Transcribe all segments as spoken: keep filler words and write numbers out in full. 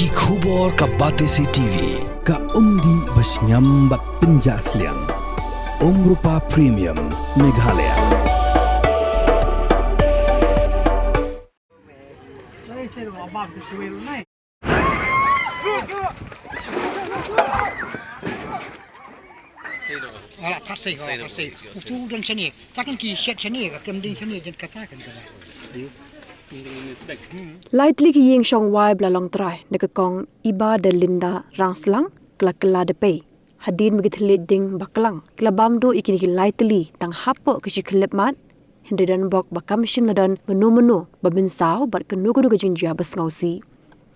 Ki khubor ka Batesi T V, ka umdih ba shngiam bad pynjah sliang. Umrupa Premium, Meghalaya. Ala, thar sei, ala, thar sei. Utu don shane. Takan ki shet shane, ka kem ding shane, jen kata kan kata. Ayo. Lai tylli ki ïing shong wai ba la long trai na ka kong Iba de Linda Rangslang, ka la kylla da pei. Hadien ba ki thylliej ding ba klang, ki la bam duh ïa kine ki lai tylli tang hapoh ki shi khyllipmat. Hynrei don bok ba kam shym la don mano mano ba mynsaw bad kano kano ka jingjia ba sngewsih.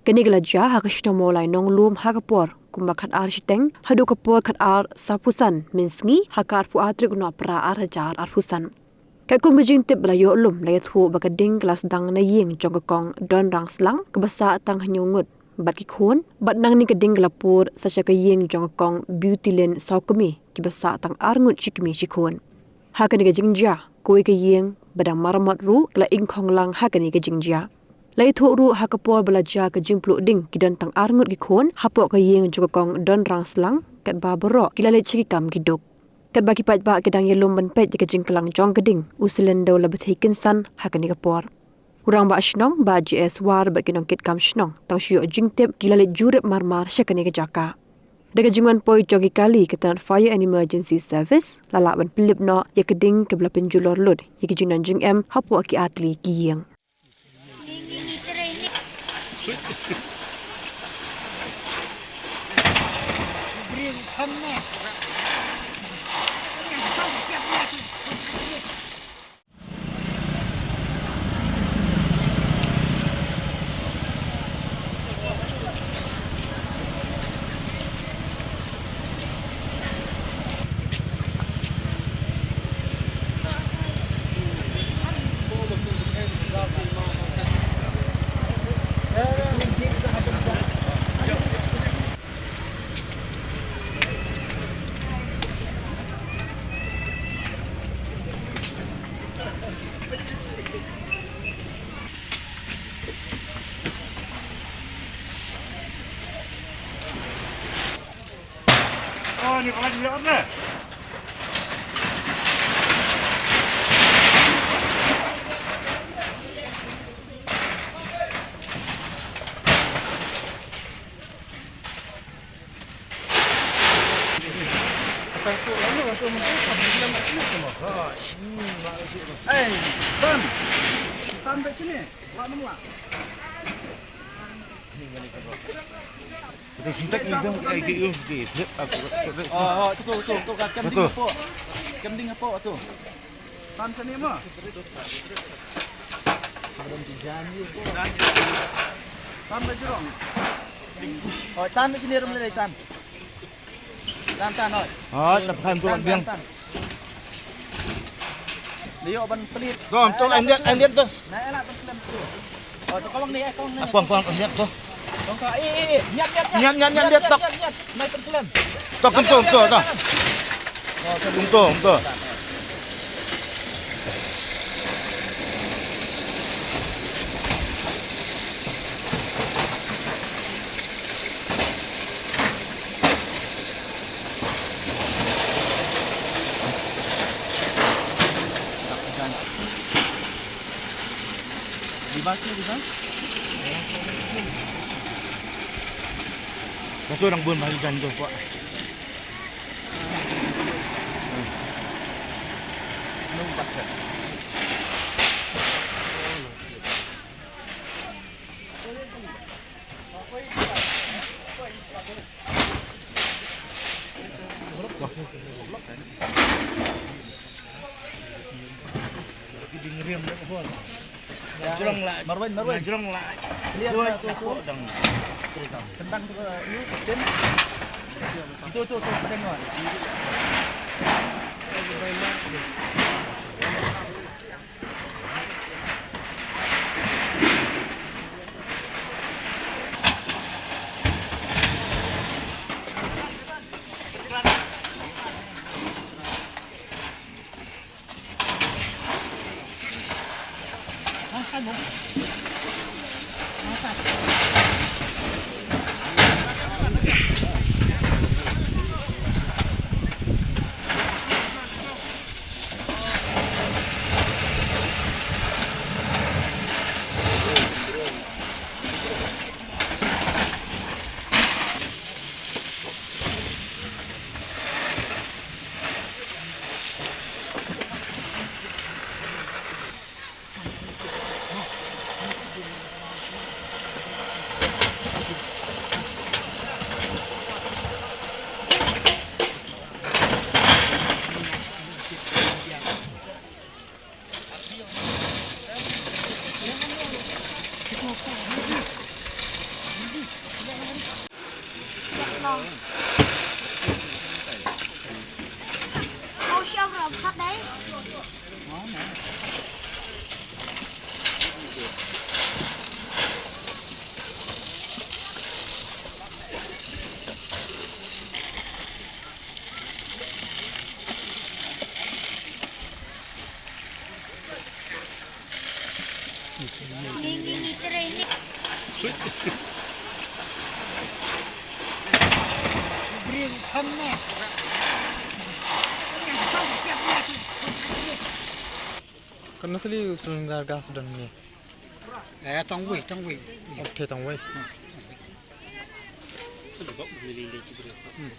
Kane ka la jia ha ka shnong Mawlai Nonglum ha ka por kumba khatar shiteng haduh ka por khatar sawphew san mynsngi ha ka arphew ar tarik u Nohprah ar hajar arphew san. Katkum ka jingtip ba la ïoh lum, la ïathuh ba ka ding ka la sdang na ïing jong ka kong Don Rangslang kaba sah tang hynñiew ngut bad ki khun, bad nangne ka ding ka la pur sa sha ka ïing jong ka kong Beautylin Sawkmie kiba sah tang ar ngut shi kmie shi khun. Ha kane ka jingjia, kawei ka ïing ba dang maramot ruh ka la ingkhong lang ha kane ka jingjia. La ïathuh ruh ha ka por ba la jia ka jingpluh ding ki don tang ar ngut ki khun hapoh ka ïing jong ka kong Don Rangslang, katba baroh ki la leit sha ki kam ki duk. Katba ki paidbah ki dang ïalum ban peit ïa ka jingklang jong ka ding, u Sylendor la bthei kynsan ha kane ka por. U Rangbah Shnong Bah J S War bad ki nongkitkam shnong tang shu ïoh jingtip ki la leit jurip marmar sha kane ka jaka. Da ka jingwan poi jong ki kali ka tnat Fire and Emergency Service la lah ban pynlip noh ïa ka ding kaba la pynjulor lut ïa ki jingdon jingem hapoh ki ar tylli ki ïing. Ei, Tan. Tan bad sini. Wah, nang wah. Kita sintak ni dong, eh, ke, ke, ke, ke, aku, aku, aku. Oh, oh, tu, tu, tu, tu, kem ding hapoh. Kem ding hapoh tu. Tan sini mo. Tan bad jrong. Oh, tan bad sini rum le tan. Tan, tan, oi. Oi, la phai tu biang. Tan, tan. Leo ban pelit. Dom, tu, eh, endet, endet tu. Nah, eh, lah, ban pelit tu. Oh, tu kolong ni, eh, kolong ni. Kolong, kolong, endet tu. Kolong ka, eh, eh, eh. Niat, niat, niat. Niat, niat, niat, niat, niat. Mai ban pelit. Tu, kum tu, tu, tu. Oh, tu. Kum tu, kum tu. Di bas ni, di bas. Satu orang pun bagi ganjil kuat. Marwin, Marwin. Clear na tu, tu. Tendang tu ke, you, Tim. Itu, tu, tu, tendang, Marwin. Kan na tali u cylinder gas don ni. Eh, tang wei, tang wei. Ok, tang wei. Hmm.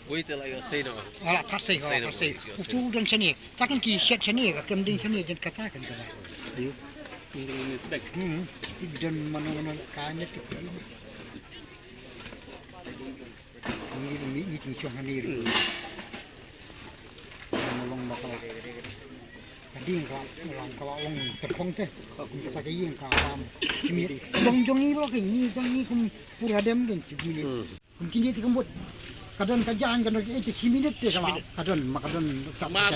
Wei te la ïoh sei no. Ala thar sei, thar sei. Utu don shane. Takan ki shet shane ka kem ding shane jen kata kan kata. Ayo. Hmm. Ti don mano mano ka ne tu. Ni ni i ti chong hani ru. Long ba ka la. Ka ding ka long ka la long terkhong te. Ka sa ka ïing ka pam. Kimi long jong i bro ki ni jong i kum pura dem den kimi. Kum kini ti kambut. Ka don ka jan ka don ki ti kimi te ka la. Ka don ma ka don sa ka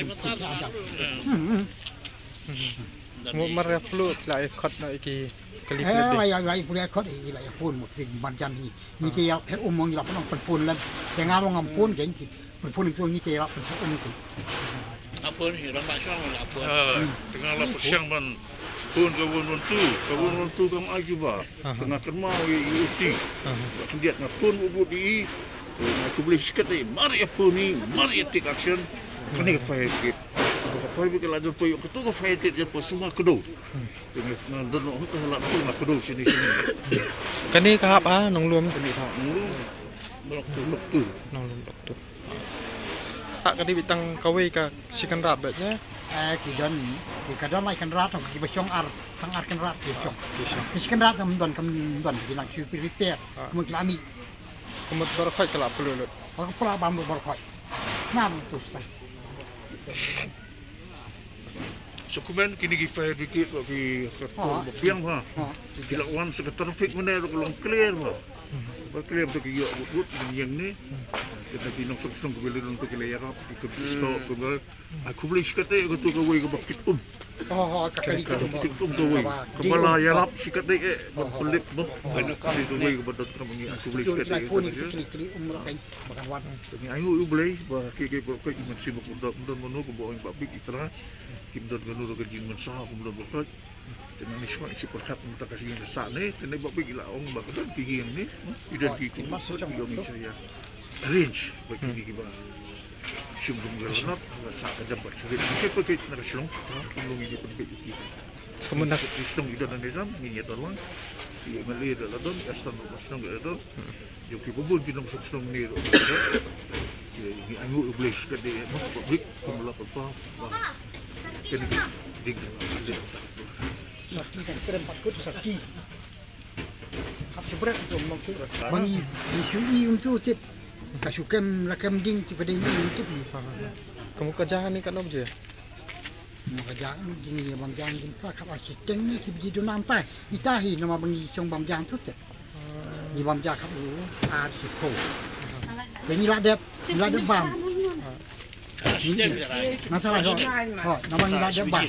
don. Hmm. Mo mar ya flu la e khot no iki kali. Eh, la ya la ya pura khot i la ya pun mo ti marjan ni. Ngi te ïa pher um mo ngi la pynlong pynphone lem. Te nga ruh ngam phone kein ki pynphone tu ngi te ïa pynphone um kein. Nga phone hi rang ba shong nga phone. Ah, te nga la pynshang ban phone ka one one two, ka one one two kam ai ki ba. Te nga kynmaw ïa i usi. Khyndiat nga phone u bud i. Nga khublei shikatdei mar ïa phone i, mar ïa take action. Kane ka fire brigade. Ka fire brigade la jor poi ka tu ka fire brigade jor poi suma kdo. Kane ka hap ha Nonglum. Kane ka hap Nonglum. Blok tu, blok tu. Nonglum blok tu. Ha kane bit tang kawei ka shi kynrad bad ne. Eh, ki don, ki ka don lai kynrad, ki ba shong ar, tang ar kynrad ki shong. Ki shong. Ki shi kynrad kam don, kam don, ki nang shu repair. Kumno ki la mih. Kumno baroh khoit ka la plu lut. Ka pla bam baroh khoit. Nam tu stai. Sa kumne kine ki fire brigade ba ki ka tor ba biang ha. Ki la wan sa ka traffic mane ruh ka long clear ha. Ba clear ba ki ïoh wut wut ïeng ne. Kita ki nongshong shnong ka biang ruh ki la ïarap ki ka bisto ka ba. Ai khublei shikatdei ka tu kawei ka ba kit um. Kit um kawei. Ka ba la ïarap shikatdei eh ba pelik ba. Kawei ka ba dot ka ba ngi ai khublei shikatdei. Ngi ainguh ïa U Blei ba ki ki ba ki mynsiem ba kordor don mano ki ba ong ba bik itra. Kim don kano ka jingmynsaw kim don ba kot. Te nang shuwa shi pyrkhat mynta ka shi ngi sah ne te ne ba bik la ong ba ka don ki ïing ne. Ki don ki ki ma sa chong ïong sa ïa arrange ba ki ki ba shim dum ga lanap ba sa ka jam ba sri. Shi pyrkhat na ka shlong. Kim long ïa ki pyrkhat ki. Kumno ki shlong ïa don ne jam ngi ïa don lang. Ïa ma le da la don ïa stan ba shlong ïa don. Ïa ki bun bun ki nongshong shnong ne ruh. Ngi ainguh ïa U Blei shikatdei ma ka public kum la pynpaw ba kane ki ding. Sarki kan trem pat kut sarki. Hap shibret tu mong tu. Ba ngi shu i um tu tip. Ka shu kem la kem ding tip ka ding um tip ni. Ka mut ka jaka ni ka nop je. Mo ka jaka ni jing ni bam jang jing ta ka ba shiteng ni ki biji du nam ta. Ita hi nama ba ngi shong bam jang tu te. Ngi bam jaka u ar shi ko. Te ngi la dep, ngi la dep bam. Nga sa la ho. Ho, nama ngi la dep bam.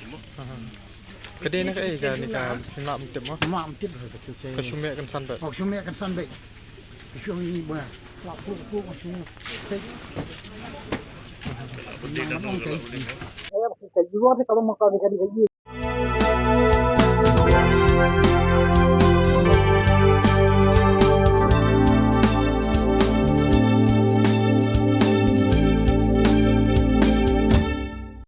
Ka dei na ka ei ka ni ka sim la mtip mo. Ma mtip ho ka tu te. Ka shume kan san ba. Ho shume kan san ba. Ka shume ni ba. La pu pu ka shume. Te. Ka yuan ni ka long ma ka ni ka ni ka